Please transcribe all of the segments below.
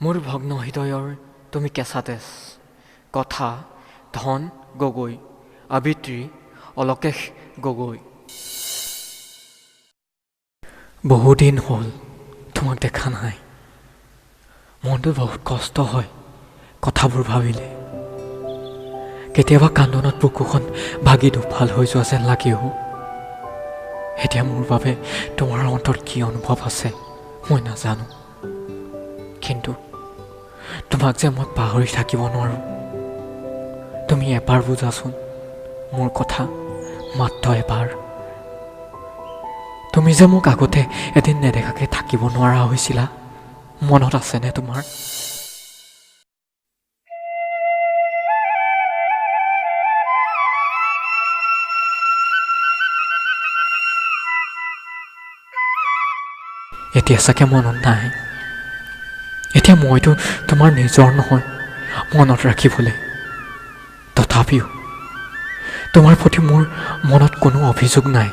মোৰ ভগ্ন হৃদয়ৰ তুমি কেঁচা তেজ। কথা ধন গগৈ, আবৃত্তি অলকেশ গগৈ। বহুদিন হ'ল তোমাক দেখা নাই, মনটোত বহুত কষ্ট হয় কথাবোৰ ভাবিলে। কেতিয়াবা কান্দোনত বুকুখন ভাগি দুফাল হৈ যোৱা যেন লাগেও। এতিয়া মোৰ বাবে তোমাৰ অন্তৰত কি অনুভৱ আছে মই নাজানো, কিন্তু তোমাক যে মই পাহৰি থাকিব নোৱাৰোঁ। তুমি এবাৰ বুজাচোন মোৰ কথা, মাত্ৰ এবাৰ। তুমি যে মোক আগতে এদিন নেদেখাকৈ থাকিব নোৱাৰা হৈছিলা, মনত আছেনে তোমাৰ? এতিয়া চাগে মনত নাই। এতিয়া মইতো তোমাৰ নিজৰ নহয় মনত ৰাখিবলৈ। তথাপিও তোমাৰ প্ৰতি মোৰ মনত কোনো অভিযোগ নাই।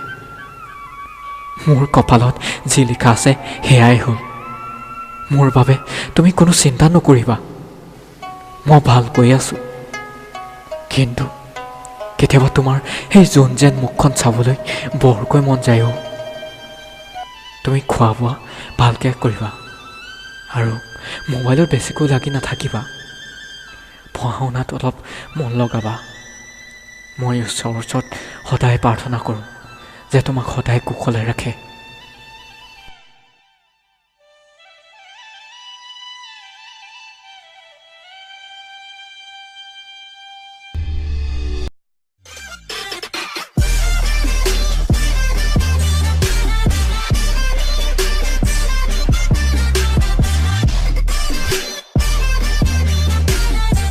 মোৰ কপালত যি লিখা আছে সেয়াই হ'ল। মোৰ বাবে তুমি কোনো চিন্তা নকৰিবা, মই ভালকৈ আছোঁ। কিন্তু কেতিয়াবা তোমাৰ সেই জোন যেন মুখখন চাবলৈ বৰকৈ মন যায় অ'। তুমি খোৱা বোৱা ভালকৈ কৰিবা আৰু মোবাইলত বেছিকৈ লাগি নাথাকিবা। পঢ়া শুনাত অলপ মন লগাবা। মই ঈশ্বৰৰ ওচৰত সদায় প্ৰাৰ্থনা কৰোঁ যে তোমাক সদায় কুশলে ৰাখে।